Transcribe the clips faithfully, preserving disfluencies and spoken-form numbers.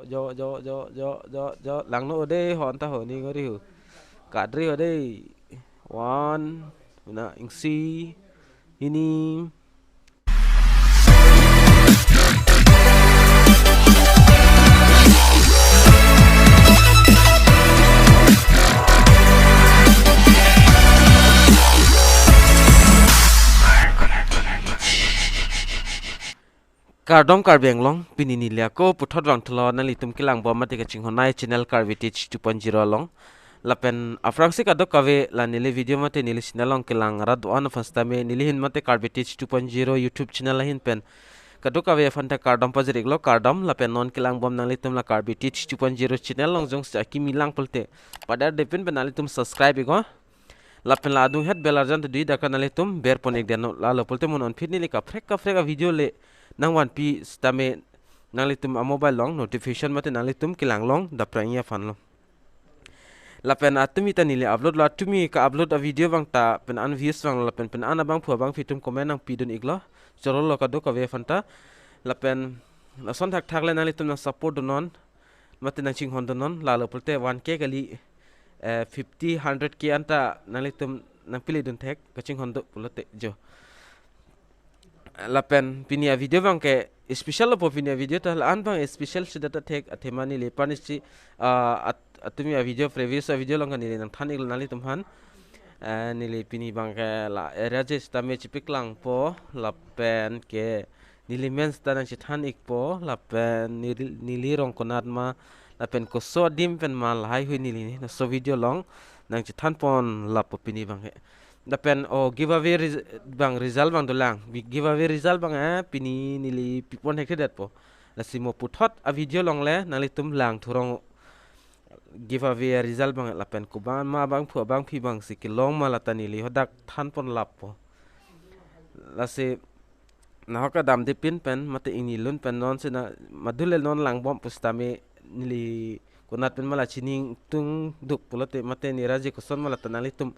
Jo, jo, jo, jo, jo, jo. Langno dei, ho anta ho, ning ori ho. Kadri ho dei. One, na ingsi, hini. Kardom Karbi Anglong, pini neli ako puthot vangthulo nanglitum kelang bom mate kachinghon-ai channel Karbi Teach two point zero along. Lapen aphrangsi kadokave la neli video mate neli channel along kelang rat do-an aphan sitame neli ahin mate Karbi Teach two point zero YouTube channel ahin pen kadokave aphan ta kardom pajir-iklo, kardom. Lapen non kelang bom nanglitum la Karbi Teach two point zero channel along jongsi akimi lang pulote padar depin pen nanglitum subscribe-iknon. Lapen la adung het bell arjan ta dui, dak nanglitum ber pon-ik detnon, lalo pulote mo non aphi neli kaprek kaprek a video le nangvanpi sitame nanglitum a mobile along notification mate nanglitum kelang long daprang-i aphanlo. Lapen atumi ta neli upload lo, atumi ka-upload a video abang ta pen an views vanglo, lapen pen an abangphu abangphi atum comment nangpidun-iklo, chorolo kadokave aphan ta. Lapen lason thakthak le nanglitum nang support dunnon mate nangchinghon dunnon, lalo pulote one K kali, eh, fifty, hundred K anta nanglitum nangpilidun thek, kachinghon do pulote jo. Lapen pini a video abangke special lo po, pini a video ta la-an abang special si data thek, athema neli panichi, ah, at-, atumi a video, previous a video along kan neli nangthan-iklo nanglitum aphan. Eh, neli pini abangke la eraje sitame chipiklangpo, lapen ke neli men sita nangchethan-ikpo, lapen neli, neli rong konat ma, lapen koso adim pen ma lahai hui neli laso video along nangchethan pon lapo pini abangke. Lapen o giveaway res-, abang result abang dolang. Bi-, giveaway result abang, eh, pini neli pipon hekthedetpo. Lasi mo puthot a video along le nanglitum langthu rong giveaway a result abang, lapen komat ma abangphu abangphi abangsi kelong ma lata neli hadak than pon lapo. Lasi nahok kedam depin pen mate ingnilun pen non sina madule non lang bom pusitame neli konat pen ma la chini ingtungduk pulote mate neraje koson ma lata nanglitum,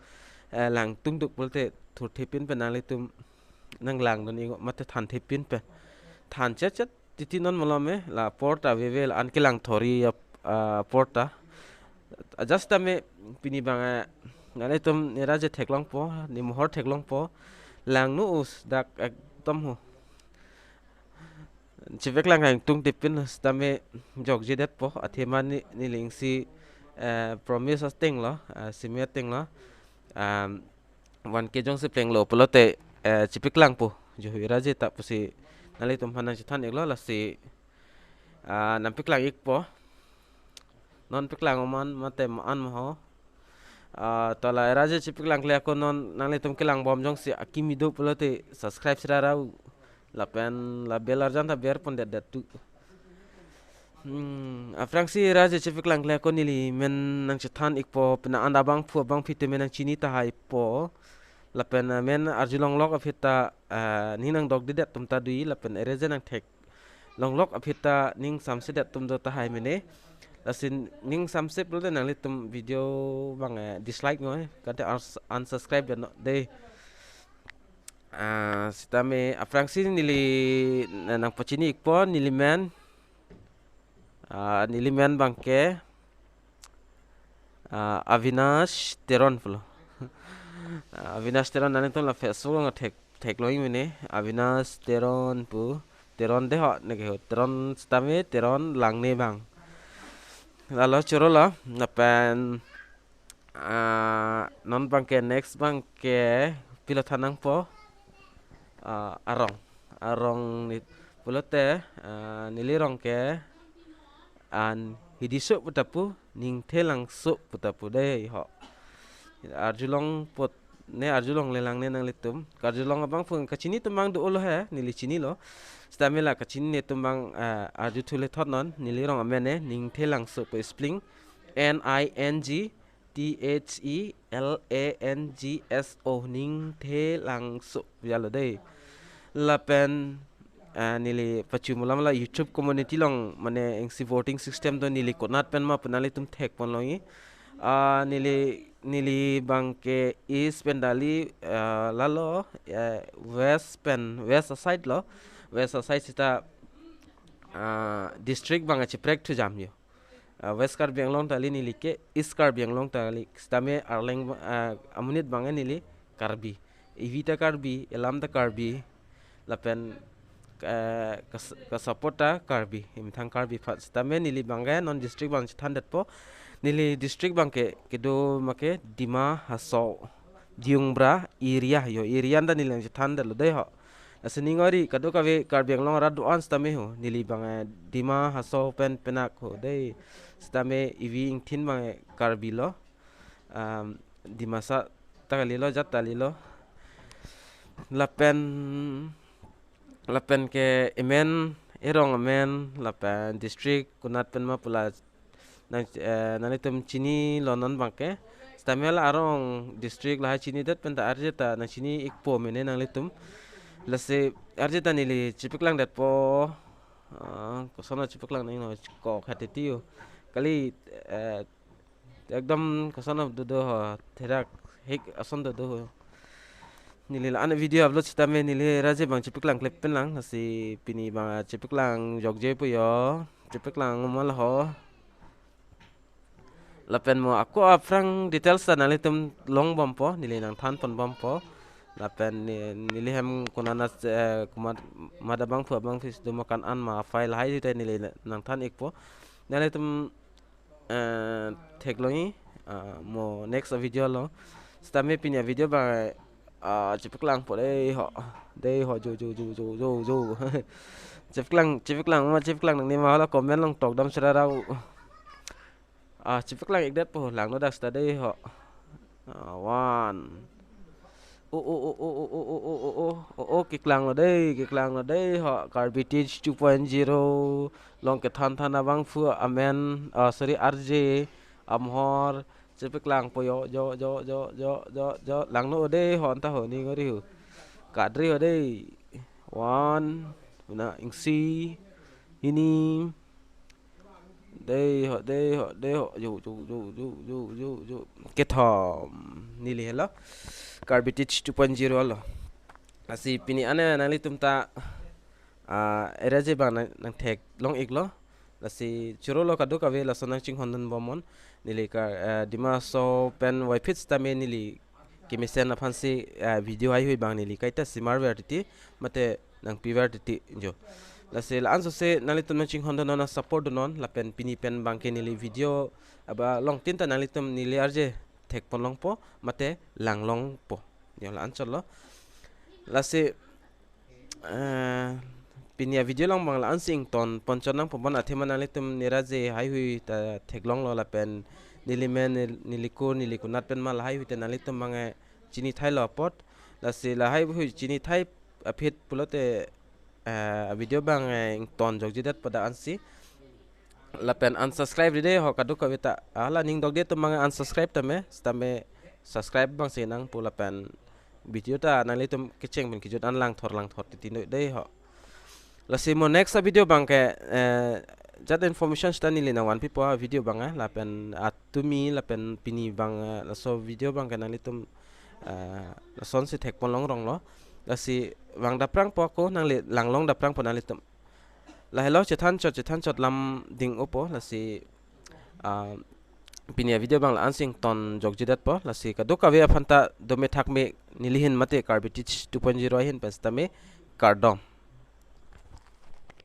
eh, langtungduk pulote thurthepin pen nanglitum nanglangdun-iknon mate thanthepin pen. Than chetchet titi non malom, eh, la apor ta veve, la an kelang thori ap-, ah, apor ta. Ajat sitame pini abang, eh, nanglitum neraje theklongpo, nemohor theklongpo. Langno us dak ekdom ho. Chipiklang ingtung tipin sitame jokjedetpo, athema ne-, neli ingsi, eh, promise atenglo, eh, simi atenglo. Um, one K jongsi plenglo pulote, eh, chipiklangpo. Jo hui eraje ta pusi nanglitum aphan nangchethan-iklo, lasi, ah, nangpiklang-ikpo. Non piklang oman mate ma-an ma ho. Ah, to la eraje chipiklangkle ako, non nanglitum kelang bom jongsi akimi do pulote subscribe si rara u. Lapen la bell arjan ta ber pon detdet tu. Hmm, aphrangsi eraje chipiklangkle ako neli men nangchethan-ikpo, pina an abangphu abangphi teme nangchini tahaipo. Lapen, ah, men arjulonglok aphi ta, ah, ning nangdokdedet atum ta dui, lapen eraje nangtheklonglok aphi ta ning samsedet atum do tahai mene. Lasi ning samse pulote nanglitum video abang, eh, dislike noi, kante uns-, unsubscribe detnon dei. Ah, sitame aphrangsi neli na-, nangpachini-ikpo neli men. Ah, neli men abangke, ah, Avinash Teron pulo. Ah, Avinash Teron, nanglitum la Facebook along thek-, theklo-ik mene. Avinash Teron pu. Teron dei ho, neke ho. Teron sitame, Teron Langne abang. Lalo chorolo, lapen, ah, non abangke, next abangke pilo than nangpo. Ah, arong. Arong ni pulote, ah, neli rong ke an Hidiso pu ta pu, Ningthe Langso pu ta pu dei ho. Arjulong put ne, arjulongle lang ne nanglitum. Karjulong abangphu kachini atum abang do-olo he, neli chinilo. Sitame la kachinine atum abang, eh, arjuthu le thot non, neli rong amen ne, Ningthe Langso pu spelling, N I N G T H E L A N G S O, Ningthe Langso, ya lo dei. Lapen, ah, neli pachu mulam la YouTube community along, mane ingsi voting system do, neli konat pen ma pu nanglitum thek pon longji. Ah, neli, neli abangke East pen dali, ah, lalo, eh, West pen, West aside lo, West aside sita ah, district abang kacheprek thu jam yo. Ah, West Karbi Anglong ta kali neli ke, East Karbi Anglong ta kali. Sitame arleng ba-, ah, amonit abang neli Karbi. Ivi ta Karbi, elam ta Karbi. Lapen, eh, kas-, kasupport ta Karbi, emethang Karbi aphan. Sitame neli abang ke non district abang chethan detpo. Neli district abang ke, kedo ma ke Dima Hasao, Diyungbra area yo, area ta neli nangchethan detlo dei ho. Lasi ning ori kadokave Karbi Anglong arat do-an sitame ho, neli abang, eh, Dima Hasao pen penak ho dei. Sitame ivi ingthin abang, eh, Karbi lo. Um, Dimasa ta kali lo, jat ta kali lo. Lapen, lapen ke emen, erong amen, lapen district konat pen ma pu la nang, eh, nanglitum chinilo non abang ke. Sitame la arong district lahai chinidet pen ta arje ta nangchini ikpo mene nanglitum. Lasi arje ta neli chepaklang detpo. Ah, koson chepaklang nangji no, kok hati tiyo. Kali, eh, ekdom koson dodo ho, therak hik ason dodo ho. Neli la-an video upload sitame neli raje abang chepaklang klep pen lang, lasi pini abang chepaklang jokje po yo, chepaklang mal ho. Lapen mo ako aphrang details ta nanglitum long bompo, neli nangthan pon bompo. Lapen ne-, neli hem konat, eh, komat, mat abangphu abangphi do ma, kan-an ma file hai te neli nangthan ikpo. Nanglitum, eh, theklongji, ah, mo next video lo. Sitame pini video abang, ah, chepaklang po dei ho. Dei ho, jo, jo, jo, jo, jo, jo. Chepaklang, chepaklang ma, chepaklang nangne ma la comment along tok dam sera rau. Ah, chepaklang ikdet po, langno dak seta dei ho. Ah, one. O, o, o, o, keklanglo dei, keklanglo dei ho. Karbi Teach two point zero along kethan than abangphu amen, ah, sorry, R J Amhor, chepaklangpo yo, jo, jo, jo, jo, jo, jo, langno dei ho, anta ho, ning ori ho. Kadri ho dei. One, na ingsi, hini, dei ho, dei ho, dei ho, jo, jo, jo, jo, jo, jo. Kethom, neli helo. Karbi Teach two point zero lo. Lasi pini ane nanglitum ta, ah, era je abang nang, nangtheklong iklo. Lasi choro lo kadokave lason nangchinghon dun bomnon. Neli ka, eh, Dima Hasao pen waiphit sitame neli kemesen aphansi, eh, video haihui abang neli kaita simar ver titi, mate nangpi ver titi jo. Lasi la-an sose nanglitum nangchinghon dun non, nang support dun non, lapen pini pen abang ke neli video aba long tin ta nanglitum neli arje thekpon longpo, mate langlongpo. Jo, la-an chotlo. Lasi, eh, pini avideo along abang la-ansi ington ponchot nangpo, bon athema nanglitum neli raje haihui ta theklonglo lapen neli men, nel-, neli kur, neli konat pen ma lahaihui ta nanglitum abang, eh, chinithailo apot. Lasi lahaihui chinithai aphi pulote, eh, avideo abang, eh, ington jokjedet po dak ansi. Lapen unsubscribe ri dei ho kadokave ta. Hala ning dokde atum abang unsubscribe tame, sitame subscribe abangsi nangpo lapen video ta nanglitum kecheng pen kejut an langthor langthor titi noi dei ho. Lasi mo next avideo abang ke, eh, jat information seta neli nangvanpipo avideo abang, eh, lapen atumi lapen pini abang, eh, laso video abang ke nanglitum, eh, lasonsi thekpon longronglo. Lasi vang daprangpo ako, nangli langlong daprangpo nanglitum. Lahelo chethan chot, chethan chot lam ding-opo, lasi, ah, pini avideo abang la-ansi ington jokjedet po, lasi kadokave aphan ta dome thakme neli ahin mate Karbi Teach two point zero ahin pen sitame kardom.